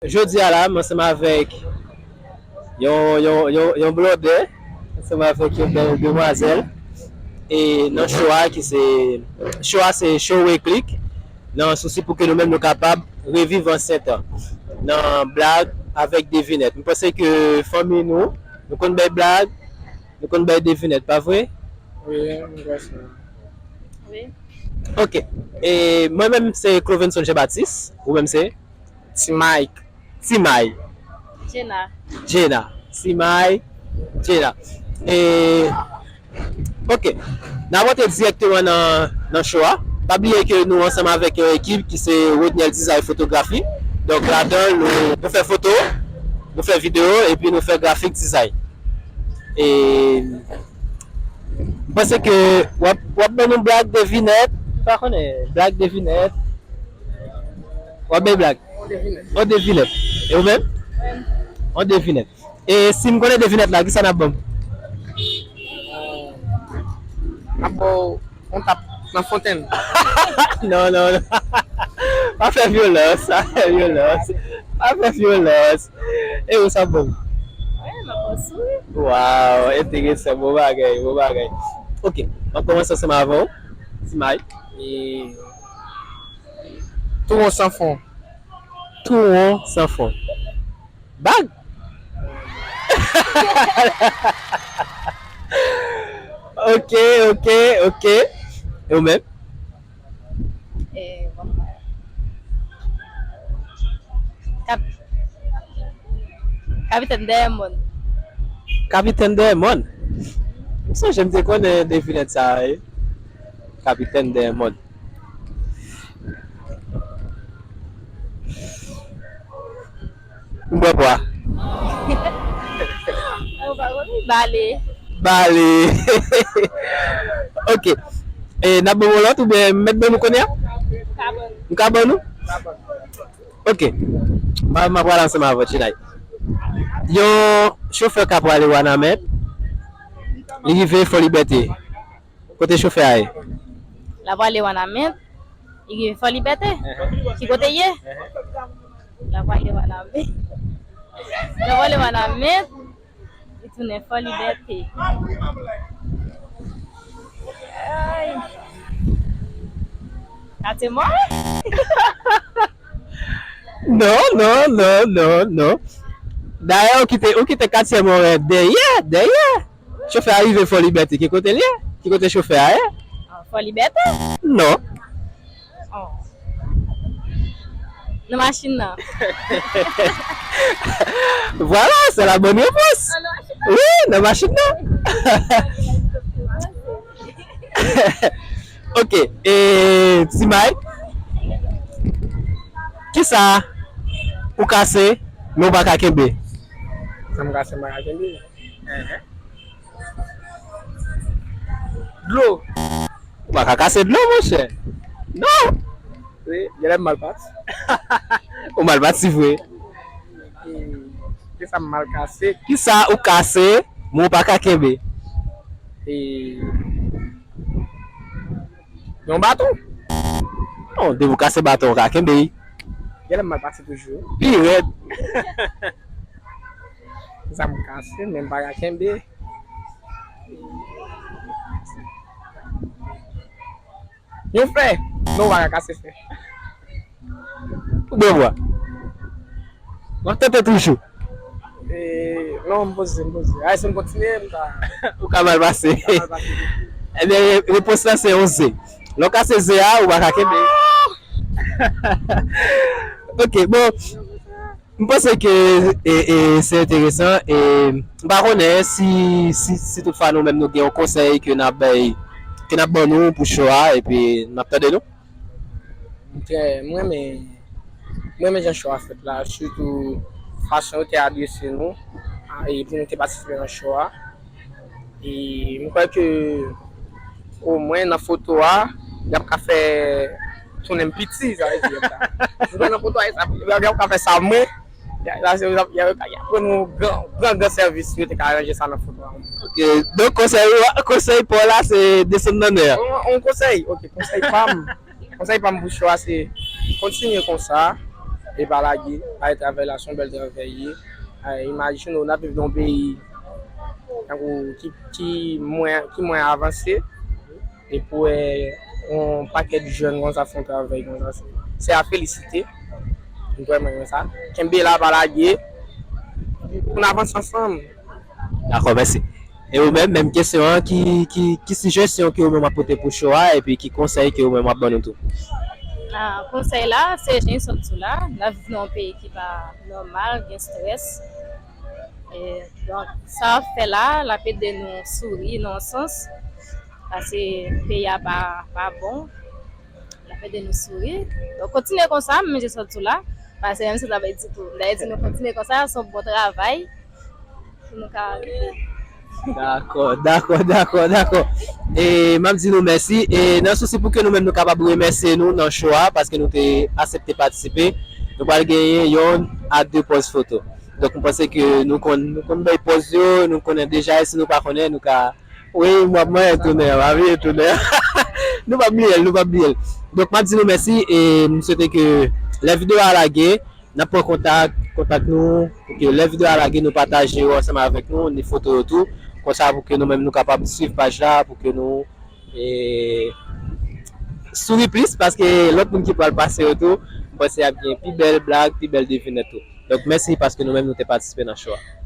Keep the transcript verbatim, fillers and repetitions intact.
Jodi a la, m ansanm avèk yon, yon, yon, yon blòdè, ansanm avèk yon bèl demwazèl. E nan show a ki se, show a se show Reclick, nan sousi pou ke nou menm nou kapab reviv ansent an. Nan blag avèk devinèt. M panse ke fanmi nou, nou konn bay blag, nou konn bay devinèt, pa vre? Wi, m kwè sa. Wi. Ok. E mwen menm se Clovenson Jean Baptiste, ou menm se? Ti Mike. Ti May. Jenna. Jenna. Ti May, Jenna. E, ok. N ap antre dirèkteman nan, nan show a. Pa bliye ke nou ansanm avèk yon ekip ki se Rodnel Design Fotografi. Donk, ladan l, nou, nou fè foto, nou fè videyo, epi nou fè grafik design. E m panse ke w ap, w ap ban nou blag devinèt. M pa konnen, blag devinèt. W ap bay blag. On devinèt. E ou menm? On devinèt. E si m konnen devinèt la, kisa n ap ban m? N ap ba w on tap nan fontenn. Non, non, non. Pa fè vyolans, pa fè vyolans. Pa fè vyolans. E ou sa bon? Wi, m ap ba w souri. Waw, enteresan, bon bagay, bon bagay. Ok, m ap kòmanse ansanm avè w, Ti May. E Tou won san fon. Tou won san fon. Bag? Ok, ok, ok. E ou menm? E, bon. Kap-, Kapitèn dèyè mòn. Kapitèn dèyè mòn? M sonje m te konnen devinèt sa a, wi. Kapitèn dèyè mòn. M bwè pwa. Ou pa konn bale. Bale. Ok. E, n ap ban m yon lòt oubyen m mèt ban nou kounye a? M ka ban nou. M ka ban nou? Ok. M a, m a pral ansanm avè w, Chinay. Yon chofè k ap prale Wanament, li rive Fò Libète. Kote chofè a ye? L ap prale Wanament, li rive Fò Libète. Ki kote l ye? L ap prale Wanament. L ap prale Wanament, li tounen Fò Libète. Ay. Katye Mòrè? Non, non, non, non, non. Dayè, ou kite, ou kite Katye Mòrè dèyè, dèyè. Chofè a rive Fò Libète. Ki kote l ye? Ki kote chofè a ye? Ah, Fò Libète? Non. Oh. Nan machin nan. Voilà, c'est la bonne réponse. Ah, nan machin nan. Wi, nan machin nan. Ok, e Ti May, kisa ou kase, men ou pa ka kenbe? Sa m kase, m pa ka kenbe? Dlo. Ou pa ka kase dlo, monchè. Non. Wi, genlè m mal pati. Ou mal pati vre. Hmm, kisa m mal kase? Kisa ou kase, men ou pa ka kenbe? E, yon baton. Non, depi ou kase baton, ou ka kenbe. Genlè m mal pati toujou. Pi rèd. Kisa m kase, men m pa ka kenbe? Yon fè. Non, ou pa ka kase fè. Ou bwè bwa. W ap tante toujou. E, non, m poze, m poze. Ay, si m kontinye, m ka. Ou ka mal pase. M ka mal pase. Ebyen, re-, repons la se yon ze. Lè w kase ze a, ou pa ka kenbe. Ok, bon. M panse ke, e, e, se enteresan, e m pa konnen si, si, si toutfwa nou menm nou gen yon konsèy ke n ap bay, ke n ap ban nou pou show a, epi n ap tande nou. Trè, m renmen, m renmen jan show a fèt la, sitou fason yo te adrese nou, a, e pou nou te patisipe nan show a. E m kwè ke omwen nan foto a, y ap ka fè tounen m piti, sa vle di, y ap ka, m kwè nan foto a, y ap, y ap ka fè sa mwen, y a, y a, y a, y a, y ap rann nou gran, gran, gran sèvis, yo te ka aranje sa nan foto a. Ok, donk konsèy, konsèy pa w la, se desann nan nè a. On, on konsèy, ok, konsèy pa m. Konsèy pa m pou show a se kontinye konsa. E pa lage, pa travay la, se yon bèl travay ye. Imajine w, n ap viv nan yon peyi tankou ki, ki mwen, ki mwen avanse, epi w wè yon pakèt jèn konsa fè yon travay konsa, se, se a felisite. M vrèman renmen sa. Kenbe la, pa lage. Pou n avanse ansanm. Dakò, mèsi. E ou menm, menm kesyon an, ki, ki, ki sijesyon ke ou menm w ap pote pou show a, epi ki konsèy ke ou menm w ap ban nou tou? Ah, konsèy la, se jan sòt sou la, n ap viv nan yon peyi ki pa nòmal, gen strès. E, donk, sa w ap fè la, l ap ede nou souri nan yon sans, paske peyi a pa, pa bon. L ap ede nou souri. Donk, kontinye konsa, menm jan sòt sou la. Paske menm si w ta bay di tou. M ta di nou kontinye konsa, se yon bon travay. Pou nou ka rive. Dakò, dakò, dakò, dakò. E m ap di nou mèsi. E nan sousi pou ke nou menm nou kapab remèsye nou nan show a, paske nou te aksepte patisipe, nou pral genyen yon a de pòz foto. Donk, m panse ke nou konn, nou konn bay pòz yo, nou konnen deja, e si nou pa konnen, nou ka Wi, m ap manyen tounen an, m ap veye tounen an. Nou p ap bliye l, nou p ap bliye l. Donk, m ap di nou mèsi e m swete ke lè videyo a lage, n ap pran kontak, kontak nou, pou ke lè videyo a lage, nou pataje yo ansanm avèk nou, ni foto yo tou. Konsa, pou ke nou menm nou kapab swiv paj la, pou ke nou e, souri plis, paske lòt moun ki pral pase yo tou, m panse y ap gen pi bèl blag, pi bèl devinèt tou. Donk, mèsi paske nou menm nou te patisipe nan show a.